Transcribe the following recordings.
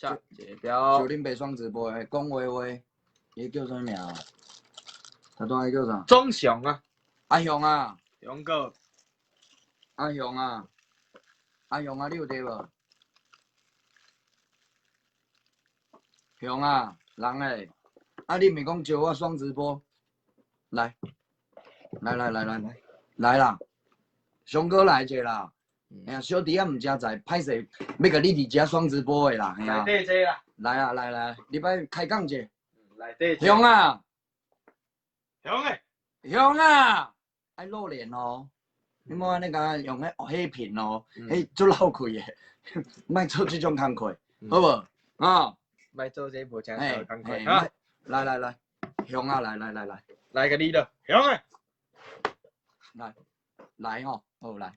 下一標。就恁爸雙直播的講話話，伊叫啥名？頭拄仔叫啥？鍾雄啊。阿雄啊。雄哥。阿雄啊，阿雄啊，你有佇無？雄啊，人咧？啊，你毋是講招我雙直播？來，來來來來來，來啦！雄哥來者啦。哎呀，小弟仔毋誠在，歹勢欲共你佇遮雙直播的啦，來底坐啦。來啊，來來，你擺開講者。來底坐。雄啊！雄欸！雄啊！愛露臉哦！你莫按呢共用彼黑屏哦，彼足漏氣的，莫做這種工課，好無？啊！莫做這無正做工課。啊！來來來，雄啊，來來來來，來個你咯，雄欸！來，來吼，好來。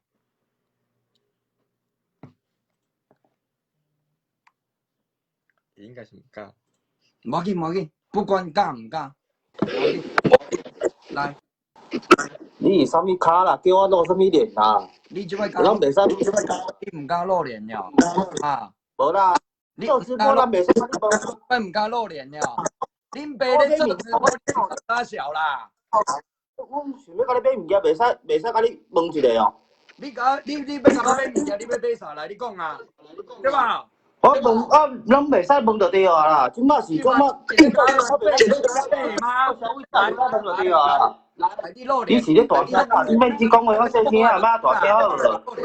應該是毋敢。無要緊，無要緊，不管敢毋敢，無要緊。來。你是啥物卡啦？叫我露啥物臉啦？你這擺攏袂使，你毋敢露臉了？啊？無啦，你做直播咱袂使你無。我毋敢露臉了。恁爸咧做直播，啥小啦？我想欲共你買物件，袂使袂使共你問一下哦。你共你欲共我買物件，你欲買啥來？你講啊，對吧？我問啊，攏袂使問就對啊啦。這擺是講我，我袂使嗎？問就對啊。你你是咧大聲啊？你免只講話，我細聲啊，媽大聲好無？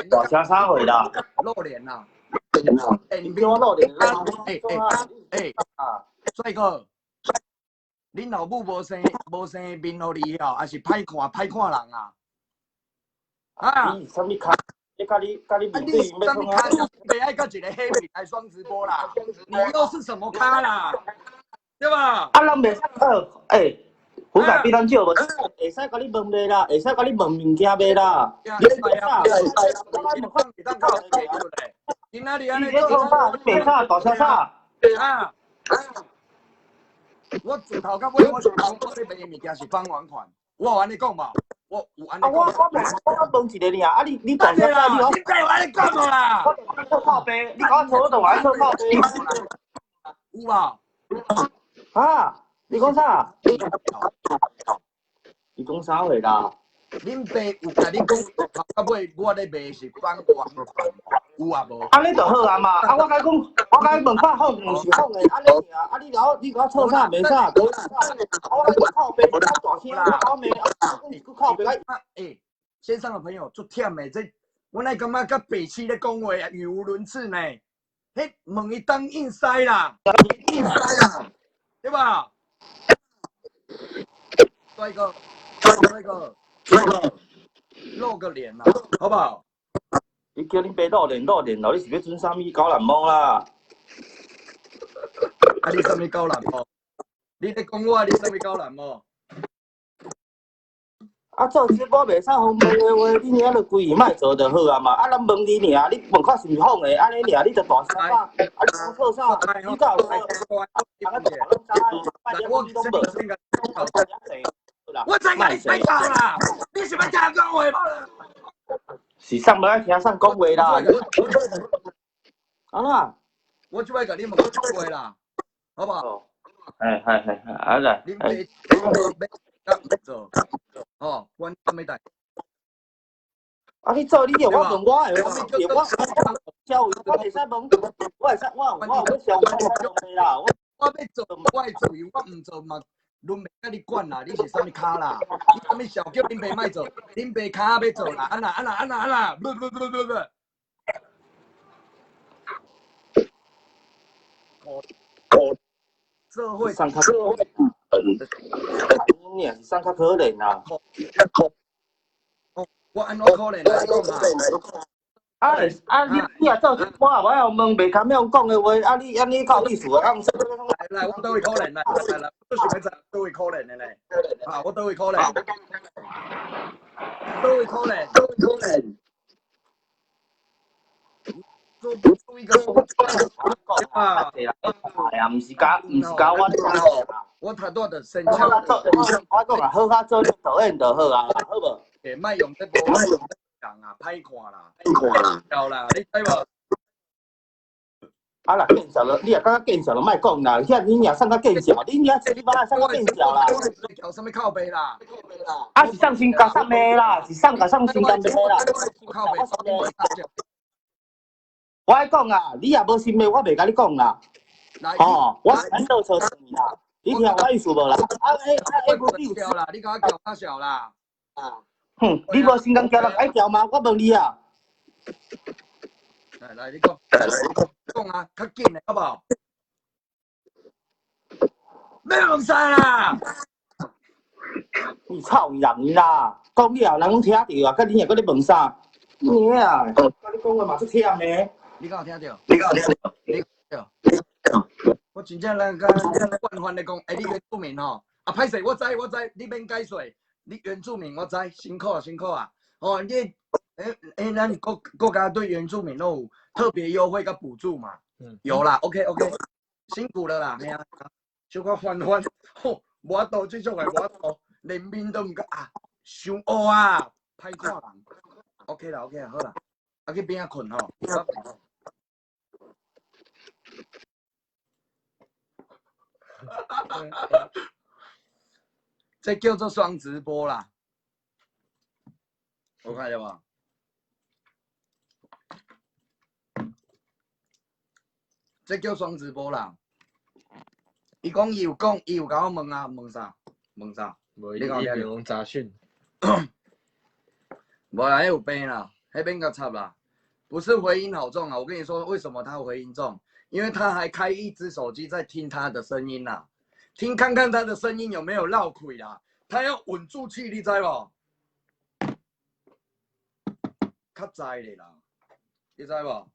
大聲啥貨啦？露臉啦！你叫我露臉啦！欸欸欸！帥哥，恁老母無生無生面予你哦，還是歹看歹看人啊？啊！你是啥物卡？你佮你佮你面對面欲創啊？袂愛佮一個黑面來雙直播啦！你又是什麼咖啦？對吧？啊，咱袂使欸。覆蓋比咱少無？會使共你問袂啦？會使共你問物件袂啦？你袂使，今仔日按呢你咧創啥？你賣啥？大聲啥？啊！我自頭到尾我是講，我咧賣的物件是仿原款，我有按呢講無？我有按呢講。啊！我我問我問一个爾，啊你你大聲啥？你你有按呢講無啦？我臭靠北，你共我錯我就愛臭靠北。有無？啊！你講啥？你講啥話啦？恁爸有共你講，頭到尾我咧賣是仿原款，有啊無？按呢就好啊嘛！啊，我共你講，我共你問看仿毋是仿的，按呢爾，啊你了你共我錯啥賣啥？啊我共你靠北，我大聲，我罵，啊你閣靠北啊！欸，線上的朋友足忝的，這我哪感覺佮白痴咧講話啊，語無倫次呢？彼問伊當應塞啦，應塞啦，對吧？帥哥，帥哥，露個臉啦，好不好？你叫恁爸露臉露臉咯，你是欲準啥物狗懶毛啦？啊，你啥物狗懶毛？你咧講我，你啥物狗懶毛？啊，做直播袂使予問的話，你遐就規氣莫做就好啊嘛。啊，咱問你爾，你問看是毋是仿的，按呢爾你就大聲講，啊，你講錯啥？你敢有錯？啊，我我知你歹教啦，你是欲聽講話無？是啥欲愛聽啥講話啦？啊？我這擺共你問話啦，好不好？哎係係係，啊來。恁爸欲做，哦，阮啥物代？啊！你做你著我問我的，我我我我袂使問，我會使我有我有欲上我啦。我欲做我的自由，我毋做嘛，輪袂共你管啦。你是啥物咖啦？你啥物小叫恁爸莫做，恁爸跤欲做啦。啊啦啊啦啊啦啊啦，不不不不不。社會上較可憐，你也是上較可憐啦。我按怎可憐來講啊？啊啊！你你若做直播，我要問袂堪曉講的話，啊你按呢夠意思啊？來來，我佗位可憐來來來，我想欲知佗位可憐的呢？啊，我佗位可憐？佗位可憐？佗位可憐？做做一個啊！哎呀，毋是教，毋是教我。我頭拄就先我講啊，好較做導演就好啊，好無？欸，莫用這無人啊，歹看啦，歹看啦，對啦，你知無？啊啦，見笑了，你若感覺見笑就莫講啦，遐你爾送較見笑，你爾這你把送較見笑啦。叫啥物靠背啦？啊是送先共送的啦，是送共送先共的啦。靠背。我愛講啊，你若無心的，我袂共你講啦。吼，我很多錯啦，你聽我意思無啦？啊欸啊欸，無你有啦，你共我叫較小啦。啊，哼，你無心共叫人愛叫嗎？我問你啊。來來，你講，講啊，較緊的好無？欲問啥啦？你臭人啦！講了人攏聽著啊，佮你若閣咧問啥？你啊，佮你講話嘛足忝的。你敢有聽著？你敢有聽著？你聽我真正咱甲慣犯咧講，欸，你原住民吼，啊歹勢，我知我知，你免解說，你原住民我知，辛苦啊辛苦啊，哦你，欸欸，咱國家對原住民攏有特別優惠佮補助嘛？嗯，有啦，OK OK，辛苦了啦，嘿啊，小可煩煩，吼，無法度這種的無法度，連面都毋敢啊，傷烏啊，歹看人，OK 啦 OK 啦，好啦，啊去邊仔睏吼。這叫做雙直播啦，我看到無？這叫雙直播啦。伊講伊有講，伊有共我問啊，問啥？問啥？無，你講用雜訊。無啦，彼有病啦，彼免共插啦。不是回音好重啊！我跟你說，為什麼他回音重？因為他還開一隻手機在聽他的聲音啦，聽看看他的聲音有沒有漏氣啦。他要穩住氣，你知無？較知咧啦，你知無？